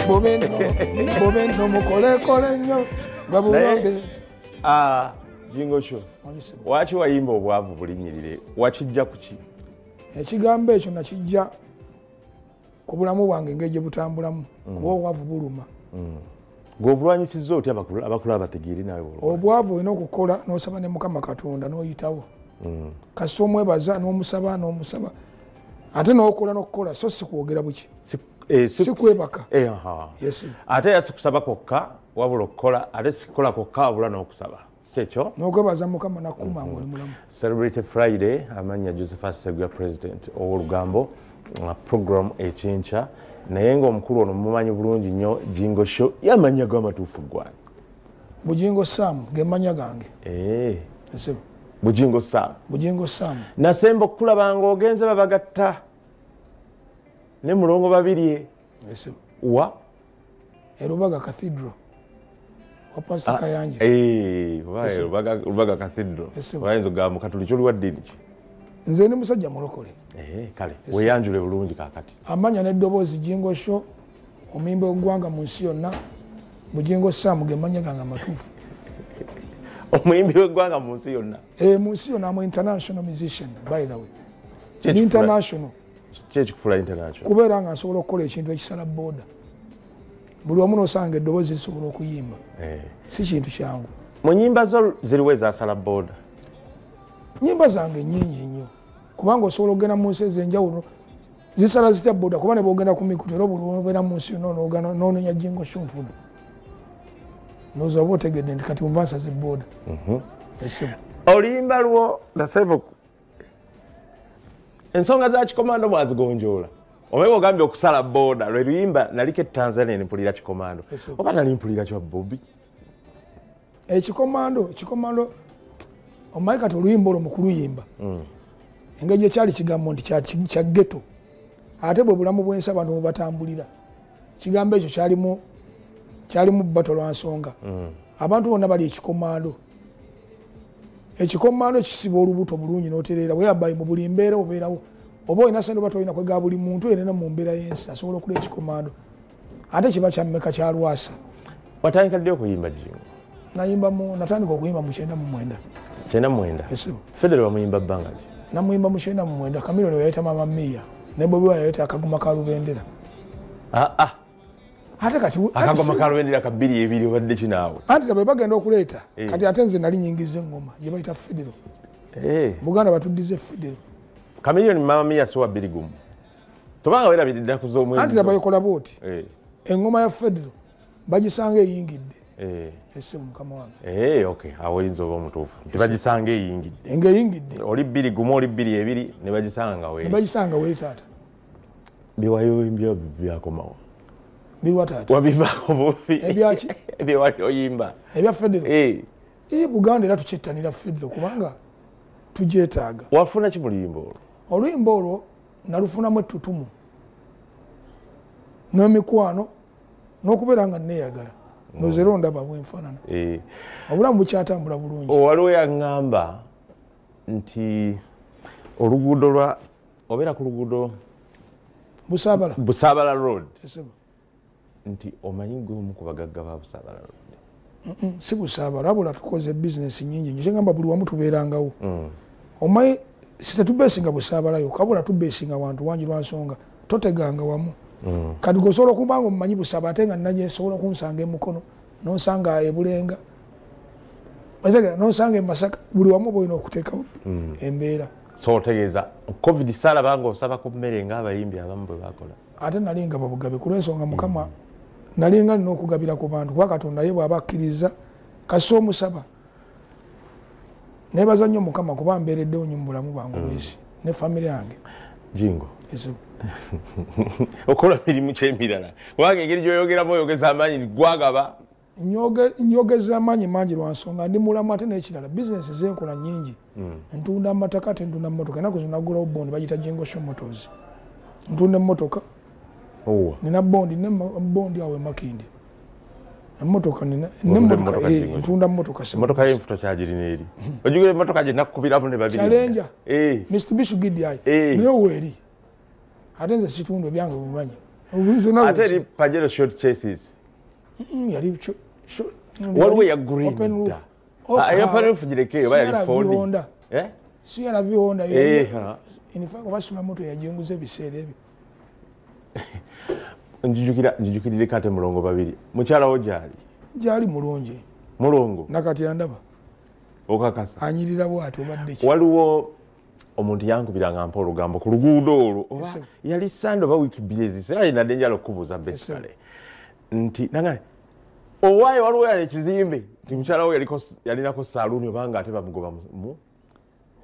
Bubino, bubino, bubino, mukolekole nnyo babulonge. Jingo Show, waki wayimba obwavu bulinnyirire, wakijja ku ki? Ekigambo ekyo nakijja ku bulamu bwange engeri gye butambulamu, kuba obwavu buluma. Ng'obulwanyisizza otya abakulu abategeere nawe? Obwavu olina okukola n'osaba ne Mukama Katonda n'oyitawo. Kasita omwebaza n'omusaba n'omusaba ate n'okola n'okukola, so si kwogera buki, si kwebaka. Ate era si kusaba kwokka wabula okukola, ate si kukola kwokka wabula n'okusaba, si ekyo? N'okwebaza Mukama nakukuma ng'oli mulamu. Celebrity Friday, amannya Josephat Sseguya, president ow'olugambo, program ekyenkya. Naye ng'omukulu ono mumanyi bulungi nnyo, Jingo Show, yamannya g'amatuufu gwange Bujingo Sam, ge mannya gange. Bujingo Sam. Bujingo Sam. Nasemba okukulaba ng'ogenze babagatta ne Mulongo Babirye. Wa? Erubaga Cathedral. Wa Pastor Kayanja. Rubaga Cathedral. Wayinza okugamba Mukatuliki, oli wa ddiini ki? Nze ndi musajja mulokole. Kale, weeyanjule bulungi kaakati. Amanya n'eddoboozi Jingo Show, omuyimbi w'eggwanga mu nsi yonna, Bujingo Sam ge mannya gange amatuufu. Omuyimbi w'eggwanga mu nsi yonna? Mu nsi yonna. I'm international musician, by the way. International. Ki ekikufuula international? Kubeera nga nsobola okukola ekintu ekisala booda. Buli wamu n'osanga eddoboozi lisobola okuyimba. Si kintu kyangu. Mu nnyimba zo ziriwo ezasala booda? Nnyimba zange nnyingi nnyo. Kubanga osobola okugenda mu nsi ez'enjawulo, zisala zitya booda? Kuba ne bw'ogenda ku mikutu era buli lw'obeera mu nsi yonna n'onoonya Jingo Show nfuna. Ndowooza oba otegedde nti kati nva nsaze booda. Oluyimba lwo nasemba ensonga za kikomando mwazigonjoola. Omanyi ogambye okusala booda, lwe luyimba naliko e Tanzania ne mpulira kikomando. Oba nali mpulira kya Bobi? Ekikomando, ekikomando, omanyi kati oluyimba olwo mu kuluyimba, engeri gye kyali kigambo nti kya ghetto, ate bwe bulamu bw'ensi abantu mwe batambulira. Ekigambo ekyo kyalimu battle lwa nsonga. Abantu bonna bali ekikomando. Ekikomando kisiba olubuto bulungi n'otereera, whereby mu buli mbeera obeerawo. Oba olina ssente oba tolina, kwega buli muntu yenna mu mbeera y'ensi asobola okulya ekikomando. Ate kiba kya mmeka kya lwasa. Watandika ddi okuyimba, Jingo? Natandika okuyimba mu 99. 99? Yes. Federo wamuyimba bbanga ki? Namuyimba mu 99. Chameleone yayita Mama Mia. Ne Bobi Wine yayita Akagoma ka Lubendera. Ate kati Akagoma ka Lubendera ka 20 obadde ki naawe? Anti bwe bagenda okuleeta, kati ate nze nali nyingiza engoma gye bayita Federo. Buganda batuddize Federo. Chameleone Mama Mia si wa 21. Tobanga weerabidde ennaku z'omwezi. Anti bayokola bw'oti. Engoma ya Federo bagisanga eyingidde. Ese mukama wange. Okay. Awo oyinza oba omutuufu. Nti bagisanga eyingidde. Nga eyingidde. Oli 2 1, oli 2 2 ne bagisanga weeri. Ne bagisanga weeri taata. Biwayo byakomawo. Biriwa taata? Wabivaako bubi. Ebyaki? Ebyewali oyimba. Ebya Federo? Buganda era tukyettanira Federo kubanga tugyetaaga. Wafuna ki mu luyimba olwo? Oluyimba olwo nalufunamu ettutumu n'emikwano n'okubeera nga neeyagala. Ndowooza era ondaba bwenfaanana. Obulamu bukyatambula bulungi. Waliwo yaŋŋamba nti oluguudo lwa obeera ku luguudo Busaabala. Busaabala Road. Nti omanyi gwe omu ku bagagga ba Busaabala Road. Si Busaabala, wabula tukoze bizinesi nnyingi nnyo. Kyengamba buli wamu tubeerangawo. Omanyi si tetubeesinga Busaabala yokka, wabula tubeesinga wantu wangi lwa nsonga toteganga wamu. Kati gwe osobola okuba nga omumanyi Busaabala ate nga nanye osobola okunsanga e Mukono, n'onsanga e Bulenga, n'onsanga e Masaka, buli wamu oba olina okuteekawo embeera. So otegeeza COVID saalaba ng'osaba ku mmere ng'abayimbi abamu bwe bakola. Ate nali nga babugabe ku lw'ensonga Mukama nalinga nina okugabira ku bantu, kuba Katonda ye bw'aba akkiriza kasita omusaba. Neebaza nnyo Mukama kuba mbeereddewo nnyo mu bulamu bwange obw'ensi ne famire yange. Jingo. Okola mirimu ki emirala? Kubanga engeri gy'oyogeramu oyogeza amaanyi gwagaba. Nyogeza amaanyi mangi lwa nsonga ndi mulamu, ate n'ekirala bizinesi zenkola nnyingi. Ntunda amataka ate ntunda mmotoka. Ennaku zino naggulawo bondi bagiyita Jingo Show Motors. Ntunda emmotoka. Nina bondi, nina bondi awo e Makindye. Emmotoka nina, ntunda mmotoka. Emmotoka y'enfuto kyagirina eri. Ojjukira emmotoka gye nakkubiramu ne babiri. Challenger. Mitsubishi GDI. Naye weeri. Ate nze situndu ebyange bimanyi. Ate eri Pajero short chases. Yali waliwo ya green dda. Open roof gireke oba yali Ford. Eh? CRV Honda. In fact obasula moto yajenguza ebiseera ebyo. Njijukirire kate mulongo babiri. Mukyala wo gyali? Gyali mulungi. Mulongo. Nakati yandaba. Okakasa. Anyirira bw'ati obadde ki? Waliwo omuntu yankubiranga mpa olugambo ku luguudo olwo. Yali Sunday oba wiiki bbiri eziyise. Era nadde njala okukubuuza basically. Nti nangane owaaye waliwo yali ekizimbe nti mukyala wo yalinako saaluuni obanga ate bamugoba mu.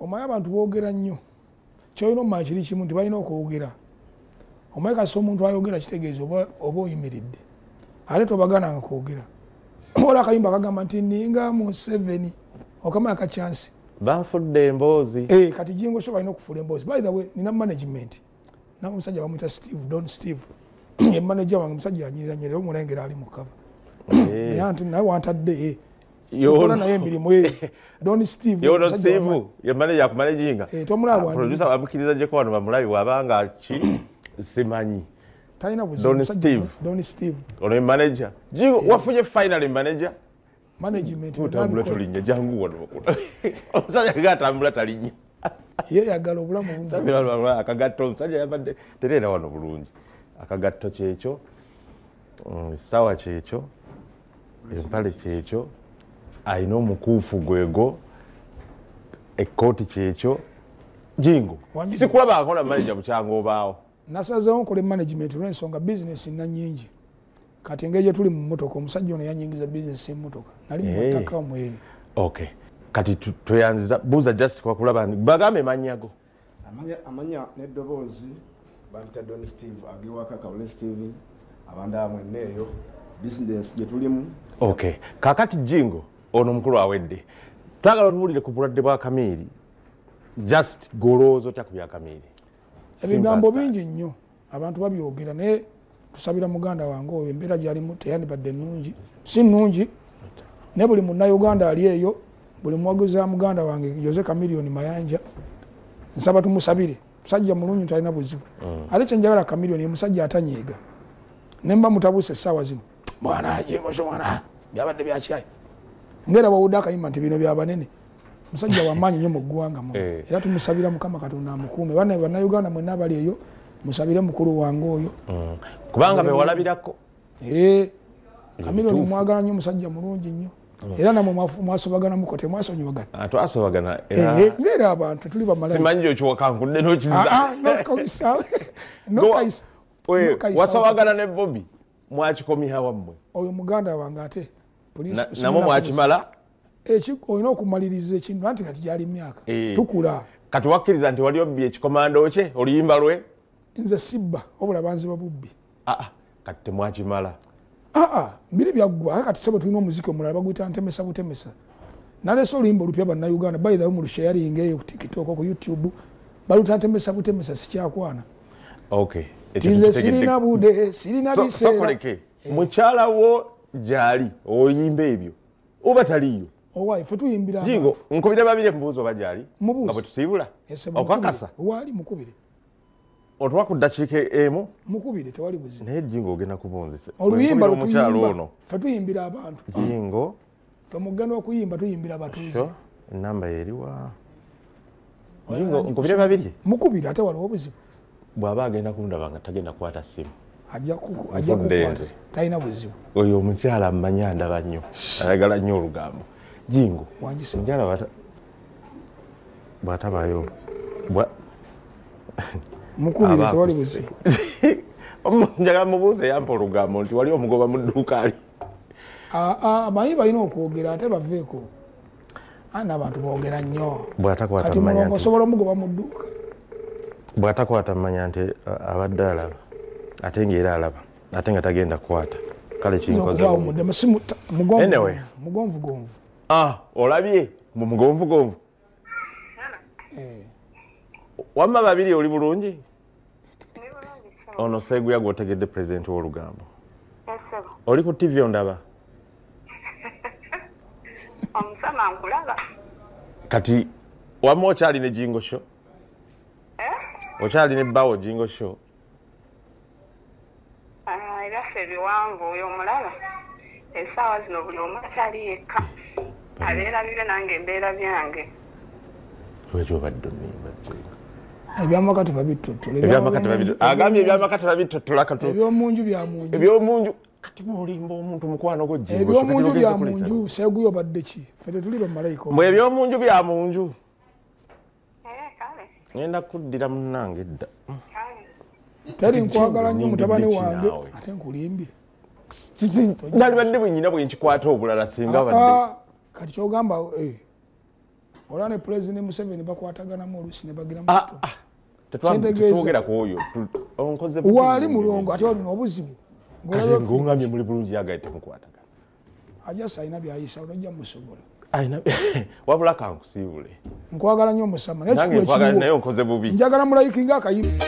Omanyi abantu boogera nnyo. Ky'olina omumanya kiri kimu nti balina okwogera. Omanyi kasita omuntu ayogera kitegeeza oba oyimiridde. Ate tobagananga kwogera. Ola akayimba kagamba nti ninga Museveni okamanya ka chance. Banfudde emboozi. Kati Jingo Show balina okufuula emboozi. By the way, nina management. Nange omusajja bamuyita Steve, Don Steve. Ye manager wange omusajja anyirira nnyo era omulengera ali mu cover. Naye wantadde. Tukola naye emirimu. Don Steve. Don Steve ye manager akumanaginga. Tomulaba. Producer bamukkiriza gyeko wano bamulabi bw'abanga ki simanyi. Talina buzibu. Don Steve. Don Steve. Ono ye manager. Jingo wafunye finally manager. Management. Otambula tolinnya jangu wano. Omusajja gatambula talinnya. Ye yagala obulamu bungi. Sabira akagatto omusajja yabadde tereera wano bulungi. Akagatto kyekyo. Essaawa kyekyo. Empale kyekyo. Alina omukuufu gwego. Ekkooti kyekyo. Jingo. Sikulaba akola manager bukyanga obaawo. Nasazeewo nkole management olw'ensonga bizinesi nna nnyingi. Kati engeri gye tuli mu mmotoka omusajja ono yanyingiza bizinesi y'emmotoka. Nali mu ttaka omwe. Okay. Kati tweyanziza buuza just kwakulaba bagambe mannya go. Amanya n'eddoboozi bampita Don Steve agewaka Kawule Steve abanda mwenna eyo bizinesi gye tulimu. Okay. Kaakati Jingo ono omukulu awedde. Twagala otubuulire ku bulwadde bwa Kamiiri. Just golowooza otya ku bya Kamiiri? Ebigambo bingi nnyo abantu babyogera naye tusabira muganda wange oyo embeera gy'alimu teyandibadde nnungi, si nnungi naye buli munnayuganda ali eyo, buli muwagizi wa muganda wange Jose Chameleone Mayanja nsaba tumusabire. Musajja mulungi talina buzibu. Ate kye njagala Chameleone ye musajja atanyiiga. Ne mba mutabuuse essaawa zino mwana Jingo Show mwana byabadde byakyayi ngera bw'owudde akayimba nti bino bya banene. Musajja wa maanyi nnyo mu ggwanga muno. Era tumusabira Mukama Katonda amukuume. Banne bannayuganda mwenna abali eyo musabire mukulu wange oyo. Kubanga be walabirako. Chameleone mwagala nnyo, musajja mulungi nnyo. Era namwe mwasobagana muko temwasonyiwagana. Twasobagana era. Ngera abantu tuli bamalaika. Simanyi gy'okiwakankudde n'okiza. Nokayisa. Wasobagana ne Bobby mwakikomya wammwe. Oyo muganda wange ate. Namwe mwakimala? Olina okumaliriza ekintu anti kati gyali myaka. Tukula. Kati wakkiriza nti wali obbye ekikomando kye oluyimba lwe? Nze sibba wabula banziba bubbi. Kati temwakimala. Mbiri byaggwa kati ssebo tulina omuziki omulala baguyita ntemesa butemesa. Naleese oluyimba olupya bannayuganda by the way mulusharinga eyo ku TikTok ku YouTube baluta ntemesa butemesa sikyakwana. Okay. Nze sirina budde sirina biseera. Sokoleke mukyala wo gyali oyimba ebyo oba taliyo? Owaaye ffe tuyimbira abantu. Jingo nkubira babiri mubuuzo oba gyali? Mubuuze. Nga bwe tusiibula? Okakasa? Waali mukubire. Otuwa ku ddakiika emu? Mukubire tewali buzibu. Naye Jingo ogenda kubunzisa. Oluyimba lwe ffe tuyimbira abantu. Jingo. Ffe mugenda okuyimba tuyimbira abatuuze. Ennamba eriwa? Jingo nkubire babiri? Mukubire ate waliwo obuzibu. Bw'aba agenda kundaba nga tagenda kukwata ssimu. Ajja kukwata talina buzibu. Oyo omukyala mmanyi andaba nnyo. Ayagala nnyo olugambo. Jingo. Omukyala bw'atabaayo mukubire tewali buzibu. Njagala mubuuze yampa olugambo nti wali omugoba mu dduuka ali. Amanyi balina okwogera ate baveeko. Ana abantu boogera nnyo. Bw'atakwata Kati mulongo osobola omugoba mu dduuka. Bw'atakwata mmanya nti abadde alaba ate ng'era alaba ate nga tagenda kukwata. Kale kinkoze. Anyway. Mugonvugonvu. Olabye mu mugonvugonvu. Wamma babiri oli bulungi? Ono Seguya gw'otegedde pulezidenti w'olugambo. Oli ku TV ondaba? Omusama nkulaba. Kati wamma okyali ne Jingo Show? Okyali ne bbawo Jingo Show? Ebyaffe ebiwanvu oyo omulaba. Essaawa zino buli omu akyali yekka. Abeera bibe nange embeera byange. Lwaki obadde onnimba? Ebyamaka tebabittottula. Ebyamaka tebabittottula. Agambye ebyamaka tebabittottula kati. Ebyomunju bya munju. Ebyomunju. Kati bw'olimba omuntu mukwano gwo Jjingo. Ebyomunju bya munju. Seguyo obadde ki? Ffe tetuli bamalayika. Mbu ebyomunju bya munju. Kale. Ngenda kuddira munnange edda. Teri nkwagala nnyo mutabani wange ate nkulimbye. Nalibadde bwe nnyina bwe nkikwata obulala singa badde. Kati ky'ogamba olwa ne Pulezidenti Museveni bakwataganamu oluusi ne bagira mu Tetwogera ku oyo. Waali mulongo ate walina obuzibu. Kati ng'ongambye muli bulungi yagaye temukwatagana. Ajasa alina by'ayisa olwajja musobola. Alina wabula kankusiibule. Nkwagala nnyo Musama naye kikulu ekiriwo. Naye onkoze bubi. Njagala mulayikinga akayimba.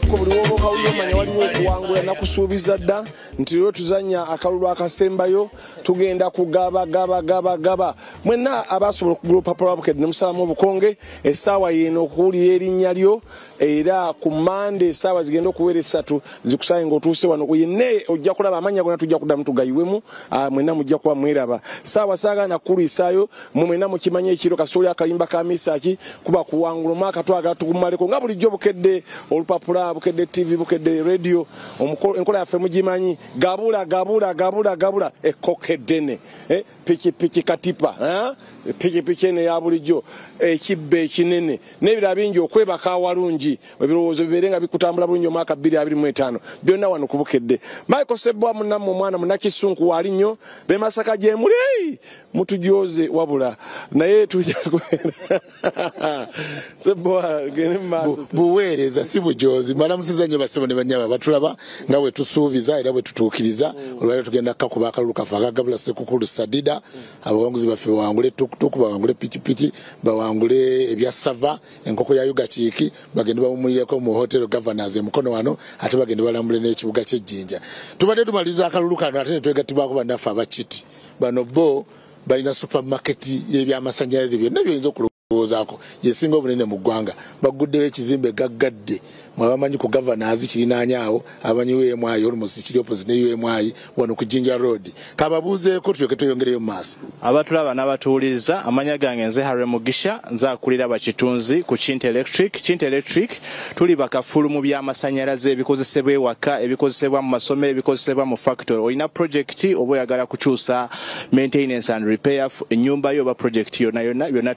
Buli woba omanya waliwo okuwangula nakusuubiza dda nti leero tuzannya akalulu akasembayo tugenda kugaba gaba gaba gaba. Mwenna abasobola okugula olupapula lwa Bukedde ne musalamu obukonge essaawa y'eno okuwulira erinnya lyo era ku Mmande essaawa zigenda okuwera 3 zikusange ng'otuuse wano yenna ojja kulaba amannya gonna tujja kuddamu tugayiwemu mwenna mujja kuba mweraba. Ssaawa saagala nakukulwisaayo mmwe mwenna mukimanye ekiro kasooli akayimba ka Misaki kuba kuwangula omwaka twagala tugumaleko nga bulijjo Bukedde olupapula Bukedde TV, Bukedde Radio, enkola yaffe mugimanyi gabula gabula gabula gabula ekokeddene piki piki katipa piki piki eno ya bulijjo ekibbe ekinene n'ebirala bingi okwebaka awalungi ebirowoozo bibeere nga bikutambula bulungi omwaka 2025 byonna wano ku Bukedde. Michael Ssebwa munnammwe omwana munnakisunku waali nnyo b'e Masaka gye muli mutujooze wabula naye tujja kubeera Ssebwa gende mu maaso. Buweereza si bujoozi. Malamusiza nnyo bassebo ne bannyabo batulaba nga bwe tusuubiza era bwe tutuukiriza. Olwaleero tugenda kukakuba akalulu kaffe akagabula Ssekukulu Sadida. Abawanguzi baffe bawangule tukutuku, bawangule pikipiki, bawangule ebya sava, enkoko ya Yuga Kiiki, bagende bawummulireko mu Hotel Governors e Mukono wano, ate bagende balambule n'ekibuga ky'Ejjinja. Tubadde tumaliza akalulu kano ate ne twegattibwako bannaffe abakiti. Bano bo balina supermarket y'ebyamasannyalaze byonna by'oyinza okulowoozaako yesinga obunene mu ggwanga. Baguddeyo ekizimbe gaggadde mwabamanyi ku Governors kirinaanye awo, abamanyi UMI almost kiri opposite ne UMI wano ku Jinja Road. Kababuuzeeko tulyoke tweyongereyo mu maaso. Abatulaba n'abatuwuliriza, amannya gange nze Harry Mugisha, nze akulira bakitunzi ku Kintu Electric. Kintu Electric tuli bakafulu mu by'amasannyalaze ebikozesebwa ewaka, ebikozesebwa mu masomero, ebikozesebwa mu factory. Olina project oba oyagala kukyusa maintenance and repair ennyumba yo oba project yonna yonna byonna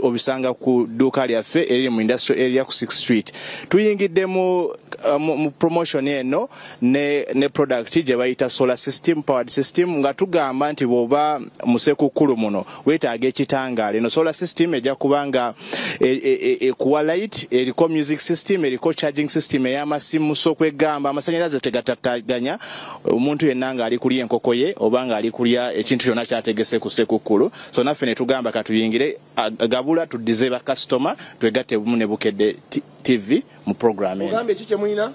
obisanga ku dduuka lyaffe eriri mu industrial area ku 6th Street. Tuyingidde mu promotion eno ne product gye bayita solar system, powered system, nga tugamba nti bw'oba musekukkulu muno weetaaga ekitangaala. Eno solar system ejja kuba nga ekuwa light, eriko music system, eriko charging system ey'amasimu, so kwegamba amasannyalaze tegatataganya omuntu yenna ng'ali kulya enkoko ye oba ng'ali kulya ekintu kyonna ky'ategese ku sekukkulu. So naffe ne tugamba katuyingire gabula tuddize bakasitoma twegatte bumu ne Bukedde TV mu program eno. Ogambye ki kye mulina?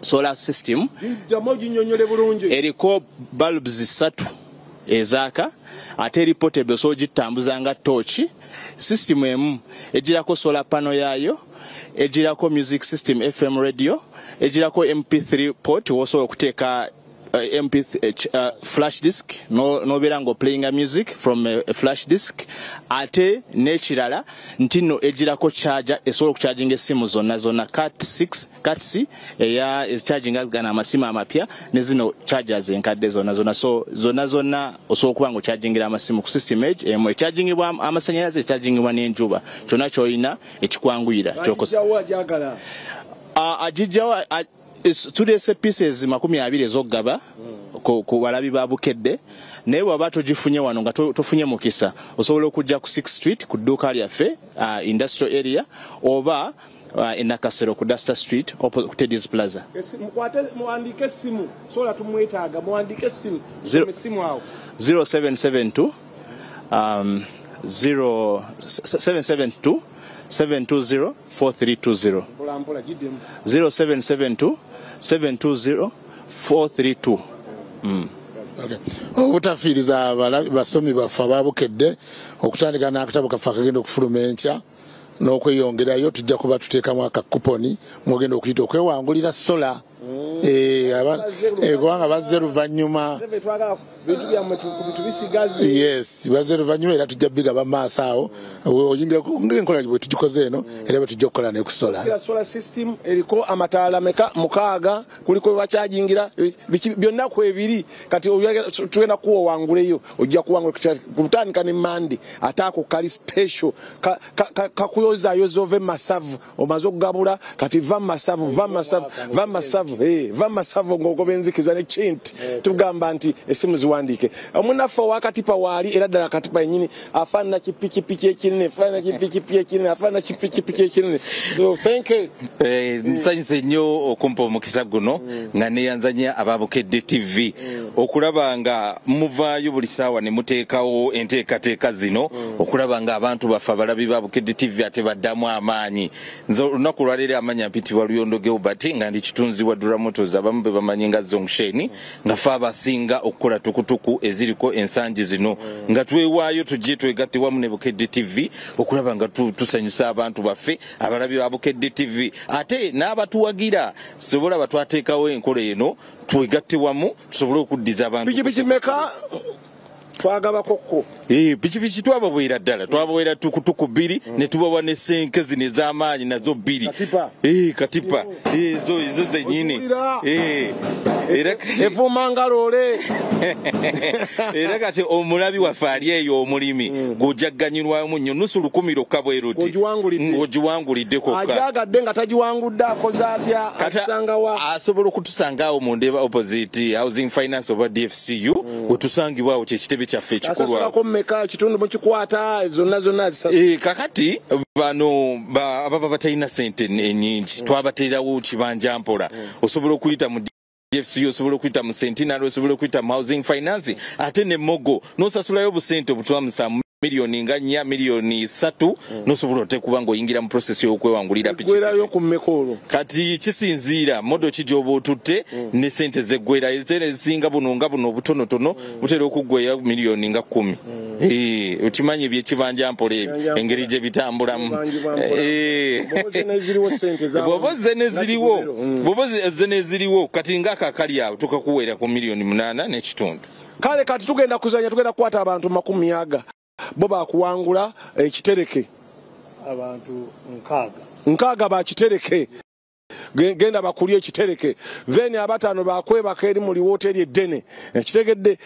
Solar system. Ddamu oginnyonnyole bulungi. Eriko bulbs 3 ezaaka ate eri portable so ogitambuza nga tooki. System emu egirako solar panel yaayo, egirako music system FM radio, egirako MP3 port w'osobola okuteeka MP3 flash disk nobeera nga oplayinga music from a flash disk. Ate n'ekirala nti nno egirako charger esobola okucharginga essimu zonna zonna cat 6 cat C eya ezicharginga gana amasimu amapya ne zino chargers enkadde zonna zonna. So zonna zonna osobola okuba nga ochargingira amasimu ku system egi emu echargingibwa amasannyalaze, echargingibwa n'enjuba, kyonna ky'olina ekikwanguyira. Agijjawo tuleese pieces 20 ez'okugaba ku balabi ba Bukedde, naye bw'oba togifunye wano nga tofunye mukisa osobola okujja ku 6th Street ku dduuka lyaffe industrial area oba e Nakasero ku Duster Street ku Teddy's Plaza. Muwandiike essimu, sola tumwetaaga, muwandiike essimu awo 0772 0772 720 4320 0772 720 432. Obutafiiriza basomi baffe ababukedde okutandika n'akatabo kaffe akagenda okufuluma enkya n'okweyongerayo, tujja kuba tuteekamu akakuponi mwogenda okuyita okwewangulira sola. Kubanga bazze luvannyuma. Yes, bazze luvannyuma era tujja bigaba maaso awo. Oyingira ng'enkola bwe tugikoze eno era bwe tujja okukola ne ku solar. Solar system eriko amataala meka 6 kuliko bakyajingira byonna kwebiri kati tugenda kuwa wanguleyo ojja kuwangula kutandika ne Mande ate ako kali special kakuyozayoza ove masavu omaze okugabula kati va masavu va masavu va masavu va masavu ng'ogoba enzikiza ne Chint tugamba nti essimu ziwandiike. Omunaffe owakatipa waali era ddala katipa yennyini afaanana kipikipiki ekinene afaanana kipikipiki ekinene afaanana kipikipiki ekinene. So senke nsanyuse nnyo okumpa omukisa guno nga neyanzanya aba Bukedde TV okulaba nga muvaayo buli ssaawa ne muteekawo enteekateeka zino okulaba nga abantu baffe abalabi ba Bukedde TV ate baddamu amaanyi. Nze olunaku olwaleero amanya mpitibwa Luyondo Gilbert nga ndi kitunzi wa Dura Motors abamu be bamanyi nga Zongsheni nga fe abasinga okukola tukutuku eziriko ensangi zino nga twewaayo tujje twegatte wamu ne Bukedde TV okulaba nga tusanyusa abantu baffe abalabi ba Bukedde TV ate n'abatuwagira sobola batwateekawo enkola eno twegatte wamu tusobole okuddiza abantu. Pikipiki meka twagabakokko? Pikipiki twabawera ddala twabawera tukutuku 2 ne tubawa ne senke zino ez'amaanyi nazo 2. Katipa. Katipa ezo ezo zennyini era evuma nga loole. Era kati omulabi waffe ali eyo omulimi gw'ojagganyirwamu nnyo 1,000 lwokka bwe luti ng'ogiwangulidde kokka. Ajagadde nga tagiwangudde akoze atya? Atusangawa? Asobola okutusanga awo mu Ndeeba opposite Housing Finance oba DFCU wetusangibwa awo kyekitebe kyaffe ekikulu. Asasulako mmeka? Ekitundu mukikwata zonna zonna azisasula. Kakati bano ababa batalina ssente ennyingi twabateerawo kibanja mpola. Osobola okuyita mu DFCU, osobola okuyita mu Centenary, osobola okuyita mu Housing Finance ate ne Mogo n'osasulayo obusente obutwamusa miliyoni nga 4 miliyoni 3 n'osobola otekuba ng'oyingira mu process y'okwewangulira pikipiki. Eggwerayo ku mmeka olwo? Kati kisinziira modo ki gy'oba otutte ne ssente zeggwera ssente ezisinga buno nga buno obutonotono butera okuggweya miliyoni nga 10. Okimanyi ebyekibanja mpola ebyo engeri gye bitambulamu. Bw'oba ozze n'eziriwo bw'oba ozze n'eziriwo kati ng'ako akali awo tukakuweera ku miliyoni 8.5. Kale kati tugenda kuzanya tugenda kukwata abantu 20 bo bakuwangula ekitereke abantu 6 6 bakitereke genda bakulye ekitereke then abatano bakwebaka eri muli woteri eddene ekitegedde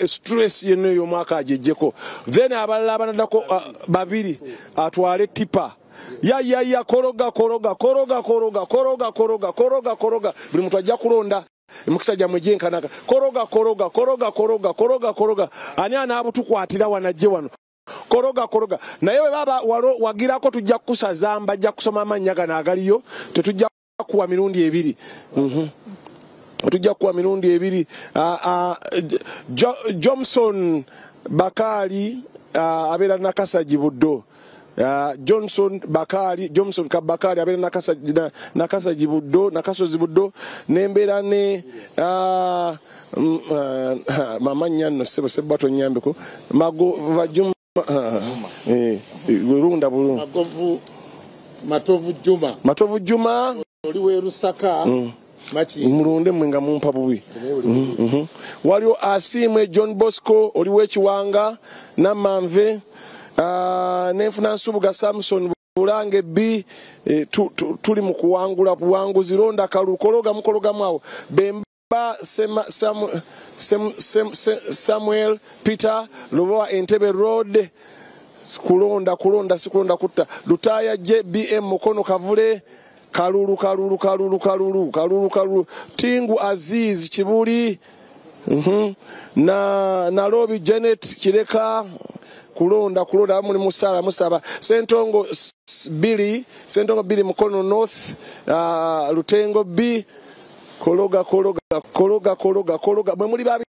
stress yenno ey'omwaka agejjeko then abalala abanaddako 2 atwale tipa ya ya ya koroga koroga koroga koroga koroga koroga koroga koroga buli muntu ajja kulonda emikisa gyammwe gyenkanaka koroga koroga koroga koroga koroga koroga ani anaabutukwatira wanajje wano koroga koroga naye bwe baba wagirako tujja kukusaza mbajja kusoma amannya gano agaliyo tetujja kuwa mirundi 2. Tujja kuwa mirundi 2. Johnson Bakali abeera Nakasagi Buddo. Johnson Bakali Johnson Kabakali abeera Nakasagi Buddo Nakasozi Buddo nembeera ne mama nyanno sebo sebato nyambeko Magova Juma Runda bulungi Magovu Matovu Juma Matovu Juma oli we Lusaka machi mulunde mwenga mumpa bubi. Waliwo Asimwe John Bosco oli we Kiwanga Namanve nenfuna Nsubuga Samson Bulange B tuli mu kuwangula buwanguzi londa kalukologa mukologa mwawo Bemba Samuel Peter Lubowa Entebbe Road kulonda kulonda sikulonda kutta Lutaya JBM Mukono Kavule Kalulu kalulu kalulu kalulu kalulu kalulu Tingu Aziz Kibuli na Nairobi Janet Kireka kulonda kulonda muli musala musaba Sentongo Billy Sentongo Billy Mukono North Lutengo B kologa kologa kologa kologa kologa mwe muli babi